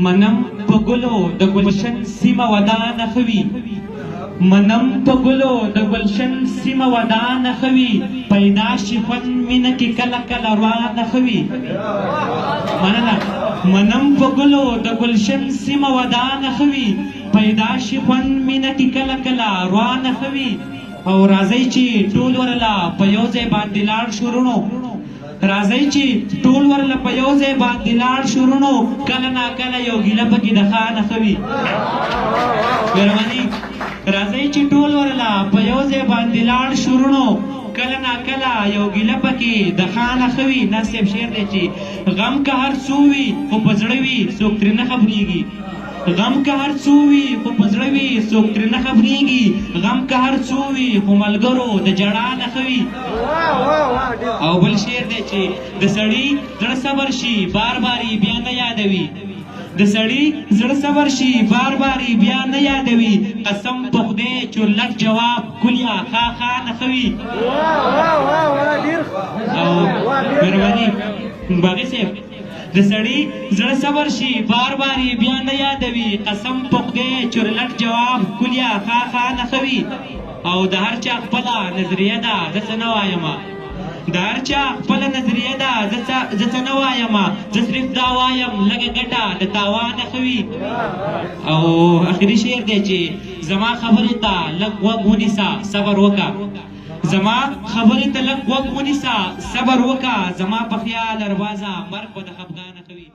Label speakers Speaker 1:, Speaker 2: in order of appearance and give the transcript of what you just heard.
Speaker 1: منم په ګلو د ګلشن سیمه ودانه ښه وي، منم په ګلو د ګلشن سیمه ودانه ښه وي، پیدا شي خوند مینه کې کله کله روانه ښه وي. مننه. منم په ګلو د ګلشن سیمه ودانه ښه وي، پیدا شي خوند مینه کې کله کله روانه ښه وي. او راځئ چې ټول ورله په یو ځای باندې لاړ شو وروڼو، راځئ چې ټول ورله په یو ځای باندې لاړ شو وروڼو، کله نا کله یو ګیله پکې د خانه ښه وي. مهرباني. راځئ چې ټول ورله په یو ځای باندې لاړ شو وروڼو، کله نا کله یو ګیله پکې د خانه ښه وي. ناز صاحب شعر دی چې غم که هر څو وي خو په زړه وي څوک ترې نه خبرېږي، غم که هر څو وي خو په زړه وي څوک ترې نه خبرېږي، غم که هر څو وي خو ملګرو د ژړا نه ښه وي. او بل شعر دی چې د سړي زړه صبر شي بار بار یې بیا نه یادوي، د سړي زړه صبر شي بار بار یې بیا نه یادوي، قسم په خدای چورلټ جواب کلیا خا خا نه ښه وي. او مهرباني باغي صاحب. د سړي زړه صبر شي بار بار یې بیا نه یادوي، قسم په خدای چورلټ جواب کلیا خا خا نه ښه وي. او د هر چا خپله نظریه ده زه څه نه وایم، د هر چا خپله نظریه ده زه څه نه وایم، زه صرف دا وایم لږه ګټه د تاوانه ښه وي. او اخري شعر دی چې زما خبرې ته لږ غوږ ونیسه صبر وکړه، زما خبرې ته لږ غوږ ونیسه صبر وکړه، زما په خیال اروازه مرګ به د خفګانه ښه وي.